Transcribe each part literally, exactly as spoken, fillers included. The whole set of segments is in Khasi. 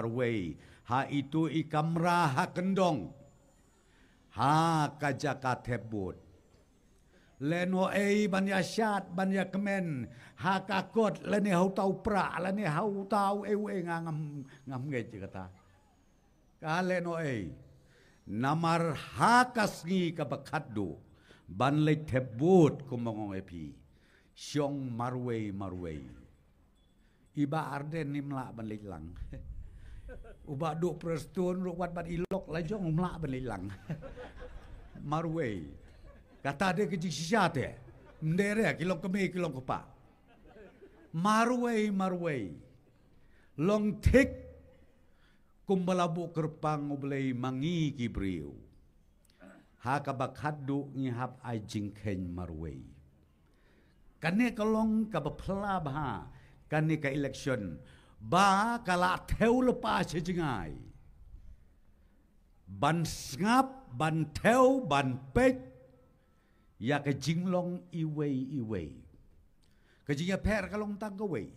marwei ha itu i kamra ha kyndong, ha ka jaka thep vote. Lehnohei ban ïa shad, ban ïa kmen ha ka kot, lane ha uta u pra, lane ha uta u ei u ei, nga ngam, ngam ngeit ïa kata. Ka lehnohei. Namar ha ka sngi kaba khatduh ban leit thep vote, kum ba nga ong ïa phi, shong marwei marwei. I Bah Ardent im lah ban leit lang. U Bah Duh Prestone ruh wat bad i lok la jong um lah ban leit lang. Marwei. Kata de ka jingshisha te. Ym dei re ki longkmie ki longkpa. Marwei marwei. Long thik kumba la buh kyrpang U Blei ma ngi ki briew. Ha kaba khatduh ngi hap ai jingkheiñ marwei. Kane ka long kaba phylla bha kane ka election, ba ka la thew lypa sha jngai ban sngap, ban thew, ban peit ïa ka jinglong iwei iwei. Ka jingïapher ka long tang kawei.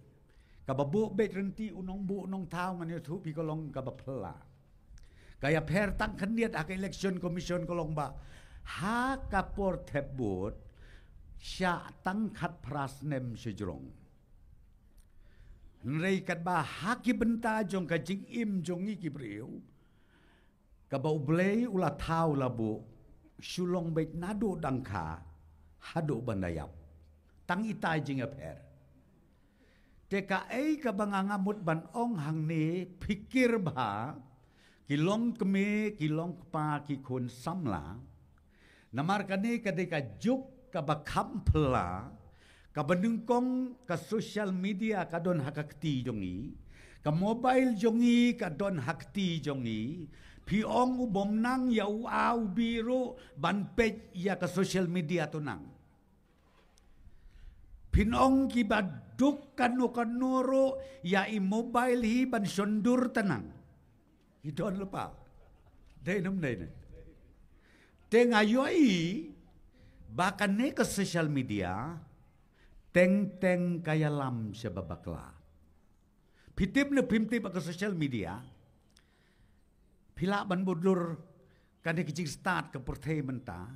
Kaba buh beit rynti u nongbuh nongthaw, ngan ïathuh phi, ka long kaba phylla. Ka ïapher tang khyndiat ha ka Election Commission ka long ba ha ka por thep vote shah tang khatphra snem shajrong. Hynrei katba ha ki bynta jong ka jingim jong ngi ki briew, kaba U Blei u la thaw la buh, shu long beit naduh dang kha haduh ban da ïap. Tang itai jingïapher. Te kaei kaba nga nga mut ban ong hangne, pyrkhat bha ki longkmie, ki longkpa, ki khun samla. Namar kane ka dei ka juk kaba kham phylla, kaba nyngkong ka social media ka don ha ka kti jong ngi, ka mobile jong ngi ka don ha kti jong ngi. Phi ong u bym nang ïa u A u B ruh ban peit ïa ka social media to nang. Phin ong kiba duk kano kano ruh ïa i mobile hi ban shon dur ta nang. I don lypa. Dei ne ym dei ne. Te nga ïohi ba kane ka social media teng teng ka ïalam sha ba bakla. Phi tip ne phim tip, ka social media phi lah ban bud lur kane ka jingstad ka pyrthei mynta.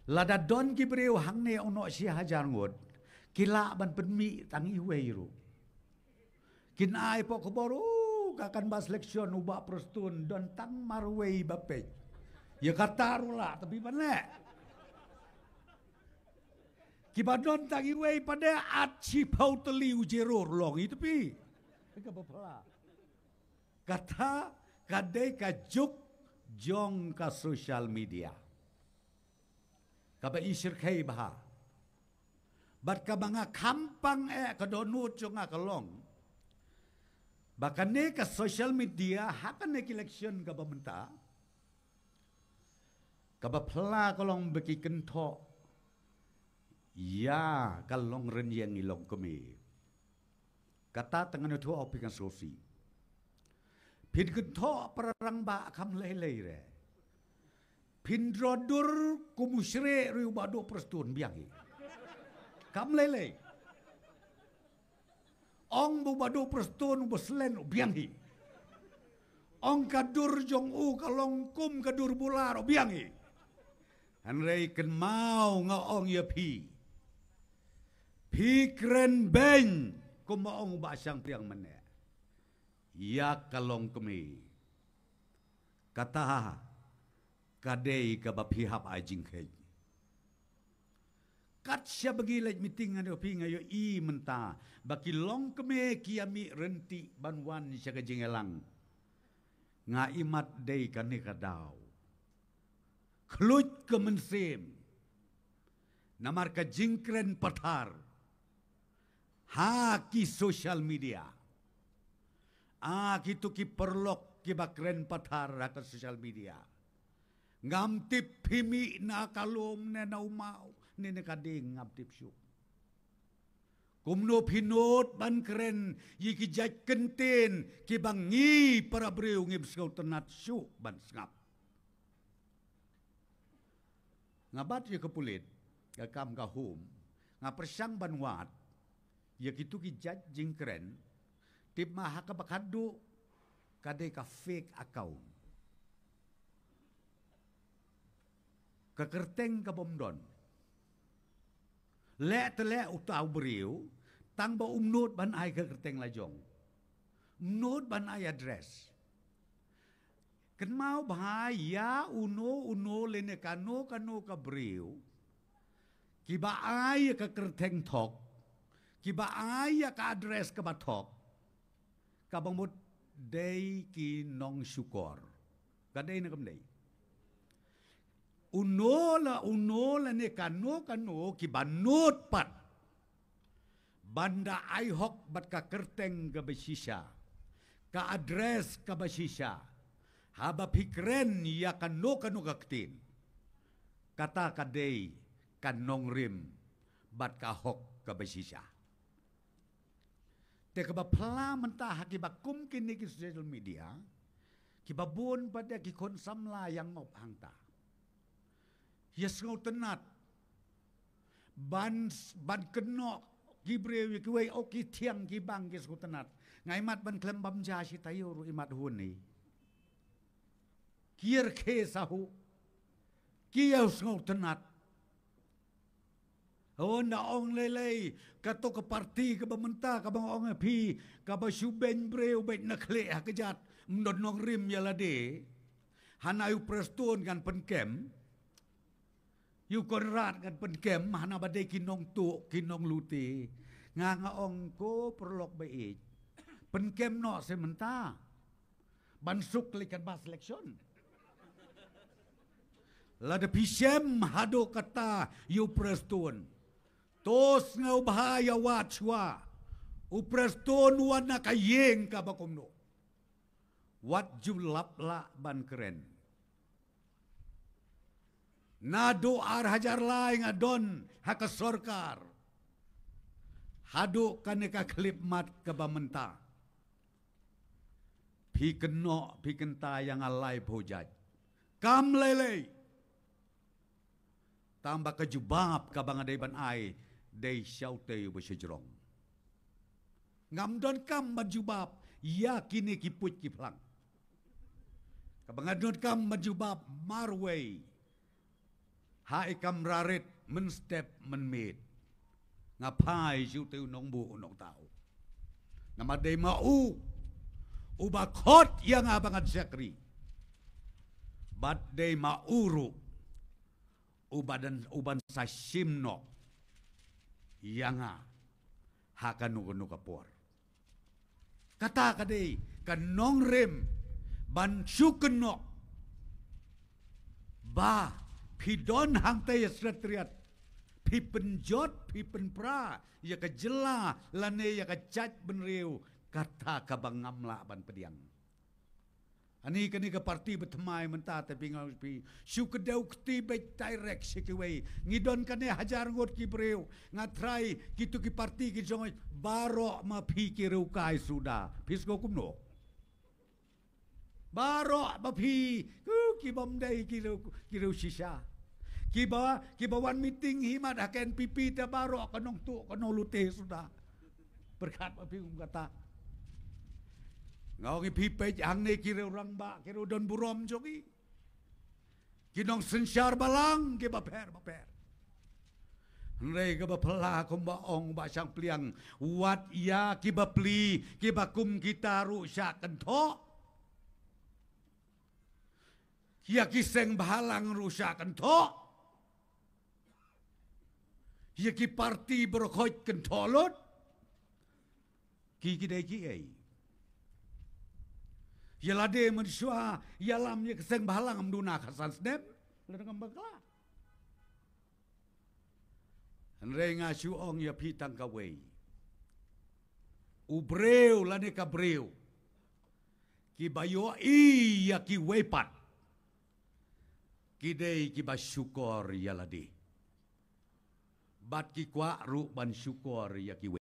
Lada don ki briew hangne u noh shi hajar ngut, ki lah ban pynmih tang iwei ruh. Kin ai pok khubor, u ka canvass election u Bah Prestone don tang marwei ba peit. Ïa kata ruh lah, tapi ban leh. Kiba don tang iwei pat de at shiphew tylli u zero ruh long i, tapi kaba phylla. Kata ka dei ka juk jong ka social media. Kaba i shyrkhei bha. Bad kaba nga kham pang eh, ka dohnud jong nga ka long ba kane ka social media ha kane ka election kaba mynta, kaba phylla ka long ba ki kynthoh ïa ka long rynïeng i longkmie. Kata te ngan ïathuh ïa phi kan sngewsih. Phin kynthoh para rangbah kam lei lei re. Phin dro dur kum u Shrek ruh, u Bah Duh Prestone biang hi. Kam lei lei. Ong ba u Bah Duh Prestone u ba slen u biang hi. Ong ka dur jong u ka long kum ka dur bula ruh biang hi. Hynrei kynmaw nga ong ïa phi. Phi kren beiñ kumba ong u Bah Shangpliang mynne. Ïa ka longkmie. Kata ka dei kaba phi hap ai jingkheiñ. Kat shaba ngi leit meeting ngan ïohi, nga ïohi mynta ba ki longkmie ki ïa mih rynti ban wan sha ka jingïalang. Nga imat dei kane ka daw. Khluit ka mynsiem. Namar ka jingkren pathar ha ki social media. Ah, kito ki paralok kiba kren pathar ha ka social media. Ngam tip phi mih na ka lum ne na u maw ne na ka dieng, ngam tip shuh. Kumno phi nud ban kren ïa ki jait kyntien kiba ngi para briew ngim sngewtynnat shuh ban sngap. Nga bat ïa ka pulit, ka kam ka home, nga pyrshang ban wad ïa kito ki jait jingkren. Tip ma ha kaba khadduh Ka dei ka fake account. Ka kyrteng ka bym don. Leh te leh uta u briew, tang ba um nud ban ai ka kyrteng la jong. Um nud ban ai address. Kynmaw bha ïa uno uno lane kano kano ka briew. Kiba ai ïa ka kyrteng thok. Kiba ai ïa ka address kaba thok. Kaba mut dei ki nongshukor. Ka dei ne kam dei. Uno la uno lane kano kano kiba nud pat. Ban da ai hok bad ka kyrteng kaba shisha. Ka address kaba shisha. Haba phi kren ïa kano kano ka ktien. Kata ka dei ka nongrim bad ka hok kaba shisha. Te kaba phylla mynta ha kiba kum kine ki social media, kiba bun pat de ki khun samla ïa ngop hangta. Ïa sngewtynnat. Ban, ban kynnoh ki briew ïa kiwei, oh ki thiang ki bang ki sngewtynnat. Nga imat ban khlem bam ja shi taïew ruh imat hun ni. Ki ïarkhie sa hu. Ki ïa sngewtynnat. Hynda ong lei lei, kato ka parti kaba mynta, kaba nga ong ïa phi, kaba shu beiñ briew bad na khlieh ha kjat, ym don nongrim ïa lade. Hana ïa u Prestone ngan pynkem. Ïa u Conrad ngan pynkem, hana ba dei ki nongtuh, ki nonglute. Nga nga ong ko paralok ba ïeit. Pynkem noh se mynta. Ban suk leit kan ba selection. Lada phi shem haduh katta ïa u Prestone. To sngewbha ïa wat shuwa. U Prestone u wan na ka ïing kaba kumno. Wat ju lap lah ban kren. Naduh ar hajar lai nga don ha ka sorkar. Haduh kane ka khyllipmat kaba mynta. Phi kynnoh, phi kynta ïa nga laiphew jait. Kam lei lei. Tang ba ka jubab kaba nga dei ban ai, dei sha utei uba shajrong. Ngam donkam ban jubab ïa kine ki puit ki phlang. Kaba nga donkam ban jubab marwei. Ha i kam rarit mynstep mynmiet. Nga phai sha utei u nongbuh u nongthaw. Namar dei ma u uba khot ïa nga ba ngan shakri. Bad dei ma u ruh uba dan, uban sa shim noh ïa nga ha kano kano ka por. Kata ka dei ka nongrim ban shu kynnoh ba phi don hangta ïa Secretariat, phi pynjot, phi pynpra ïa ka jylla lane ïa ka jaitbynriew, kata kaba ngam lah ban pdiang. Ani kane ka parti ba thymmai mynta te phi nga phi shu kdew kti beit direct sha kiwei. Ngi don kane hajar ngut ki briew. Nga trai kito ki parti ki jong baroh ma phi ki riew kai suda. Phi sngew kumno? Baroh ma phi, uh, ki bym dei ki riew, ki riew shisha. Kiba, kiba wan meeting hi mat ha ka N P P te baroh ka nongtuh ka nonglute suda. Pyrkhat ma phi kum kata. Nga ong ïa phi peit hangne ki riew rangbah, ki riew don burom jong ngi. Ki nongsynshar balang kiba pher bapher. Hynrei kaba phylla kumba ong Bah Shangpliang, wat ïa kiba pli, kiba kum kita ruh shah kynthoh. Ïa ki seng bhalang ruh shah kynthoh. Ïa ki parti baroh khoit kynthoh lut. Ki, ki dei kiei? Ïa lade mynshuwa ïalam ïa ka seng bhalang ym duna ka san snem. Lada ngam bakla. Hynrei nga shu ong ïa phi tang kawei. U briew lane ka briew kiba ïohi ïa kiwei pat, ki dei kiba shukor ïa lade. Bad ki kwah ruh ban shukor ïa kiwei.